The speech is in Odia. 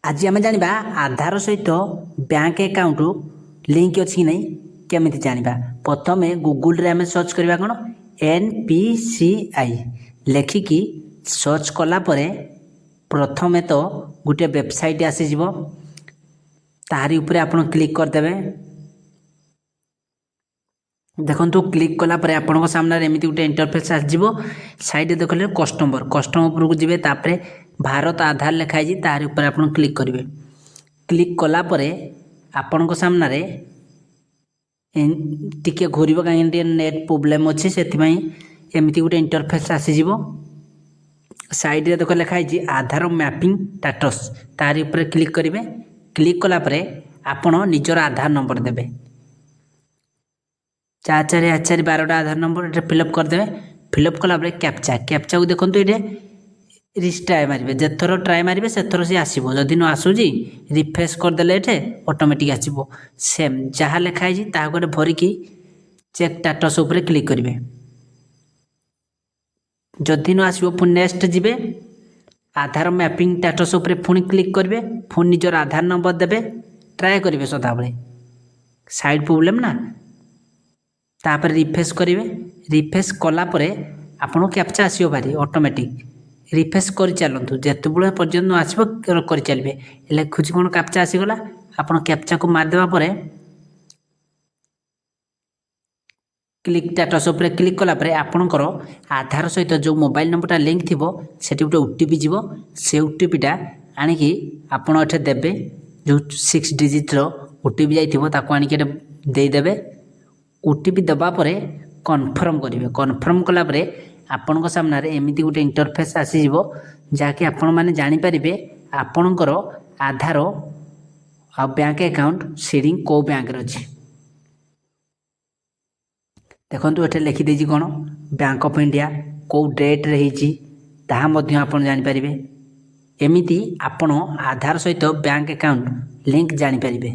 ଆଜି ଆମେ ଜାଣିବା ଆଧାର ସହିତ ବ୍ୟାଙ୍କ ଆକାଉଣ୍ଟ ଲିଙ୍କ ଅଛି କି ନାହିଁ କେମିତି ଜାଣିବା। ପ୍ରଥମେ ଗୁଗୁଲରେ ଆମେ ସର୍ଚ୍ଚ କରିବା କ'ଣ NPCI ଲେଖିକି ସର୍ଚ୍ଚ କଲା ପରେ ପ୍ରଥମେ ତ ଗୋଟିଏ ୱେବସାଇଟ୍ ଆସିଯିବ। ତାହାରି ଉପରେ ଆପଣ କ୍ଲିକ୍ କରିଦେବେ। ଦେଖନ୍ତୁ, କ୍ଲିକ୍ କଲା ପରେ ଆପଣଙ୍କ ସାମ୍ନାରେ ଏମିତି ଗୋଟେ ଇଣ୍ଟରଫେସ୍ ଆସିଯିବ। ସାଇଡ଼୍ରେ ଦେଖିଲେ କଷ୍ଟମର, କଷ୍ଟମର ଉପରକୁ ଯିବେ। ତାପରେ ଭାରତ ଆଧାର ଲେଖା ହେଇଛି, ତାହାରି ଉପରେ ଆପଣ କ୍ଲିକ୍ କରିବେ। କ୍ଲିକ୍ କଲା ପରେ ଆପଣଙ୍କ ସାମ୍ନାରେ ଟିକେ ଘୁରିବ, କାହିଁକି ଟିକେ ନେଟ୍ ପ୍ରୋବ୍ଲେମ୍ ଅଛି, ସେଥିପାଇଁ ଏମିତି ଗୋଟେ ଇଣ୍ଟରଫେସ୍ ଆସିଯିବ। ସାଇଡ଼୍ରେ ଦେଖ ଲେଖା ହେଇଛି ଆଧାର ମ୍ୟାପିଂ ଷ୍ଟାଟସ୍, ତାରି ଉପରେ କ୍ଲିକ୍ କରିବେ। କ୍ଲିକ୍ କଲା ପରେ ଆପଣ ନିଜର ଆଧାର ନମ୍ବର ଦେବେ। 4 4 8 4 12ଟା ଆଧାର ନମ୍ବର ଏଠି ଫିଲ୍ଅପ୍ କରିଦେବେ। ଫିଲ୍ଅପ୍ କଲା ପରେ କ୍ୟାପଚା, କ୍ୟାପଚାକୁ ଦେଖନ୍ତୁ, ଏଠି ରିଟ୍ରାଏ ମାରିବେ। ଯେଥର ଟ୍ରାଏ ମାରିବେ, ସେଥର ସେ ଆସିବ। ଯଦି ନ ଆସୁଛି, ରିଫ୍ରେଶ୍ କରିଦେଲେ ଏଠି ଅଟୋମେଟିକ୍ ଆସିବ। ସେମ୍ ଯାହା ଲେଖା ହେଇଛି, ତାହାକୁ ଗୋଟେ ଭରିକି ଚେକ୍ ଷ୍ଟାଟସ୍ ଉପରେ କ୍ଲିକ୍ କରିବେ। ଯଦି ନ ଆସିବ, ପୁଣି ନେକ୍ସଟ ଯିବେ। ଆଧାର ମ୍ୟାପିଂ ଷ୍ଟାଟସ୍ ଉପରେ ପୁଣି କ୍ଲିକ୍ କରିବେ। ପୁଣି ନିଜର ଆଧାର ନମ୍ବର ଦେବେ। ଟ୍ରାଏ କରିବେ ସଦାବେଳେ, ସାଇଟ୍ ପ୍ରୋବ୍ଲେମ୍ ନା। ତାପରେ ରିଫ୍ରେଶ୍ କରିବେ। ରିଫ୍ରେଶ୍ କଲା ପରେ ଆପଣଙ୍କୁ କ୍ୟାପଚା ଆସିବ ଭାରି ଅଟୋମେଟିକ୍। ରିଫ୍ରେଶ୍ କରିଚାଲନ୍ତୁ, ଯେତେବେଳେ ପର୍ଯ୍ୟନ୍ତ ନ ଆସିବ କରିଚାଲିବେ। ଲେଖୁଛି କ'ଣ କ୍ୟାପଚା ଆସିଗଲା। ଆପଣ କ୍ୟାପଚାକୁ ମାରିଦେବା ପରେ କ୍ଲିକ୍ ଷ୍ଟାଟସ୍ ଉପରେ କ୍ଲିକ୍ କଲା ପରେ ଆପଣଙ୍କର ଆଧାର ସହିତ ଯେଉଁ ମୋବାଇଲ ନମ୍ବରଟା ଲିଙ୍କ୍ ଥିବ, ସେଠି ଗୋଟେ OTP ଯିବ। ସେ OTPଟା ଆଣିକି ଆପଣ ଏଠି ଦେବେ। ଯେଉଁ 6 ଡିଜିଟ୍ର OTP ଯାଇଥିବ, ତାକୁ ଆଣିକି ଏଠି ଦେଇଦେବେ। OTP ଦେବା ପରେ କନଫର୍ମ କରିବେ। କନଫର୍ମ କଲା ପରେ ଆପଣଙ୍କ ସାମ୍ନାରେ ଏମିତି ଗୋଟେ ଇଣ୍ଟରଫେସ୍ ଆସିଯିବ, ଯାହାକି ଆପଣମାନେ ଜାଣିପାରିବେ ଆପଣଙ୍କର ଆଧାର ଆଉ ବ୍ୟାଙ୍କ ଆକାଉଣ୍ଟ ସିଡ଼ିଂ କେଉଁ ବ୍ୟାଙ୍କରେ ଅଛି। ଦେଖନ୍ତୁ, ଏଠି ଲେଖିଦେଇଛି କ'ଣ ବ୍ୟାଙ୍କ ଅଫ୍ ଇଣ୍ଡିଆ, କେଉଁ ଡେଟ୍ରେ ହେଇଛି, ତାହା ମଧ୍ୟ ଆପଣ ଜାଣିପାରିବେ। ଏମିତି ଆପଣ ଆଧାର ସହିତ ବ୍ୟାଙ୍କ ଆକାଉଣ୍ଟ ଲିଙ୍କ ଜାଣିପାରିବେ।